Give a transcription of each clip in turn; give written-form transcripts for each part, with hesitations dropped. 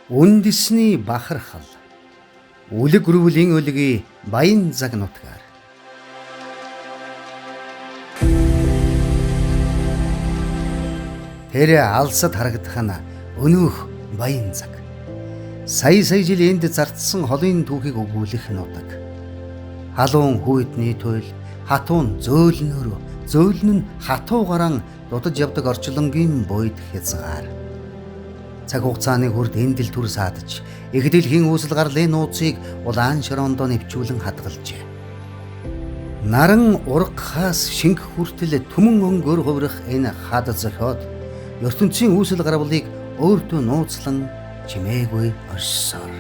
Үндэсний бахархал Үлэг гүрвлийн өлгий Баян цаг нутгаар. Тэр алсад харагдах нь өнөөх Баян цаг. Сая сая жил энд зардсан холын түүхийг өгүүлэх нутаг. Халуун хүйтний туйл, хатуун зөөлнөр, зөөлн нь хатуу гаран дудаж явдаг орчлонгийн буйд хязгаар. Цаг хугацааны хүрд энд л түр саадаж, их дэлхийн үүсэл гарлын нууцыг улаан шороондоо нэвчүүлэн хадгалжээ. Наран ургахаас шинг хүртэл түмэн өнгөөр хувирах энэ хад зохиод ертөнцийн үүсэл гарвалыг өөртөө нууцлан чимээгүй оршсоор.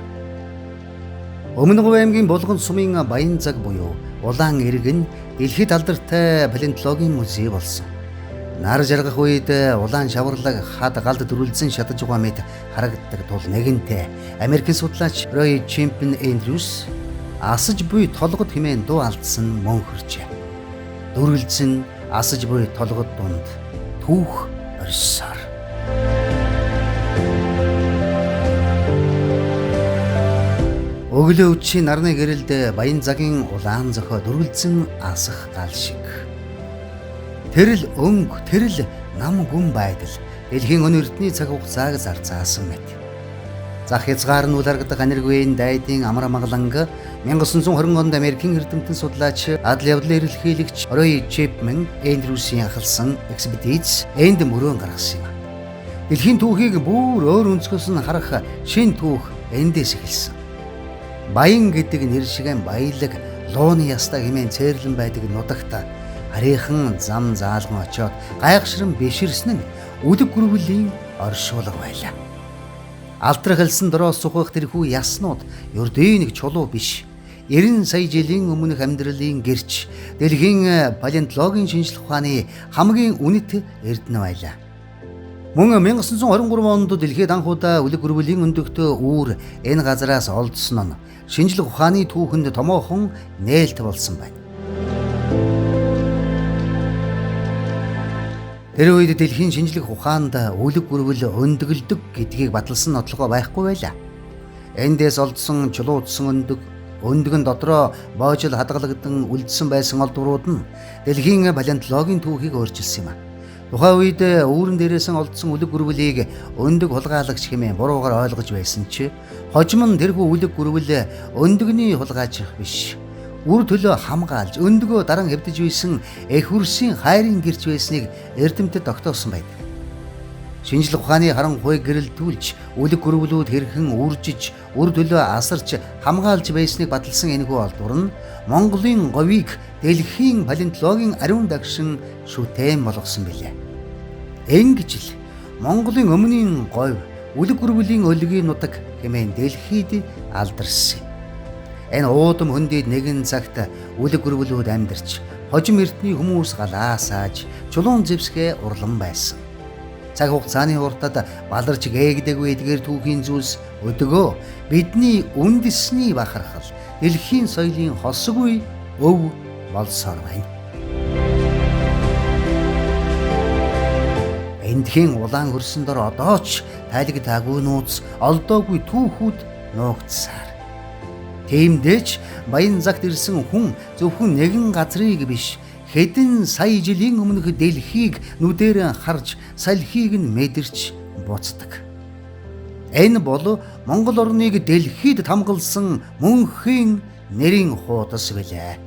Өмнө Говь аймгийн Булган сумын Баян цаг буюу улаан эрэг нь дэлхийд алдартай палеонтологийн музей болсон. Нар жаргах үед улаан шаварлаг хад галд дүрлзэн шатаж байгаа мэт харагддаг тул нэгэнтээ Америкийн судлаач Рой Чимпен Эндрюс асаж буй толгод хэмээн дуу алдсан мөнхөрчээ. Дүрлзэн асаж буй толгод дунд түүх оршсоор. Өглөө үдшийн нарны гэрэлд Баян цагийн улаан зохио дүрлзэн асах гал шиг. Тэр л өнгө, тэр л нам гүн байдал дэлхийн өн эрдний цаг хугацааг зарцаасан мэт. Зах хязгаар нь үл харагдах аниргүйн дайдын амар амгаланг 1920 онд Америкийн эрдэмтэн судлаач, адал явдлын эрэлхийлэгч Рой Чипмен Эндрюсийн ахалсан экспедиц энд мөрөөн гаргасан юм. Дэлхийн түүхийг бүр өөр өнцгөөс нь харах шин түүх эндээс эхэлсэн. Баян гэдэг нэр шигэн баялаг лууны ястаа хэмээн цээрлэн байдаг нутагт харийнхан зам заалган очиод гайхшран биширсэн нь үлэг гүрвлийн оршуулга байлаа. Алдрах элсэн дороос сухах тэрхүү яснууд ердийн нэг чулуу биш. 90 сая жилийн өмнөх амьдралын гэрч дэлхийн палеонтологийн шинжлэх ухааны хамгийн үнэт эрдэнэ байлаа. Мөн 1923 онд дэлхийд анх удаа үлэг гүрвлийн өндөгтэй үүр энэ газараас олдсон нь шинжлэх ухааны түүхэнд томоохон нээлт болсон байна. Тэр үед дэлхийн шинжлэх ухаанд үлэг гүрвэл өндгөлдөг гэдгийг баталсан нотлогоо байхгүй байлаа. Эндээс олдсон чулуудсан өндөг, өндгөн дотроо боожил хадгалагдан үлдсэн байсан олдврууд нь дэлхийн палеонтологийн түүхийг өөрчилсөн юм. Тухайн үед үүрэн дээрээс нь олдсон үлэг гүрвлийг өндөг хулгайлагч хэмээн буруугаар ойлгож байсан чи хожим нь тэрхүү үлэг гүрвэл өндөгний хулгайч биш. Үр төлөө хамгаалж өндгөө даран хэвдэж байсан эх үрсийн хайрын гэрч байсныг эрдэмтэд тогтоосон байдаг. Шинжлэх ухааны харанхуй гэрэлтүүлж үлэг гүрвлүүд хэрхэн үржиж үр төлөө асарч хамгаалж байсныг баталсан энэхүү олдвор нь Монголын говийг дэлхийн палеонтологийн ариун дагшин шүтээн болгосон билээ. Ингэж л Монголын өмнөний говь үлэг гүрвлийн өлгийн нутаг хэмээн дэлхийд алдарсан юм. Энэ уудам хөндийд нэгэн цагт үлэг гүрвлүүд амьдарч хожим эрдний хүмүүс галаасааж чулуун зэвсгээ урлан байсан. Цаг хугацааны уртад баларч гээгдэггүй эдгээр түүхийн зүйлс өдгөө бидний үндэсний бахархал дэлхийн соёлын хосгүй өв болсоор байна. Эндхийн улаан хөрсөн дор одоо ч тайлагдаагүй нууц олдоогүй түүхүүд нуугдсаар. Тиймдээ ч Баян цагт ирсэн хүн зөвхөн нэгэн газрыг биш хэдэн сая жилийн өмнөх дэлхийг нүдээр харж салхийг нь мэдэрч буцдаг. Энэ бол Монгол орныг дэлхийд тамгалсан мөнхийн нэрийн хуудас билээ.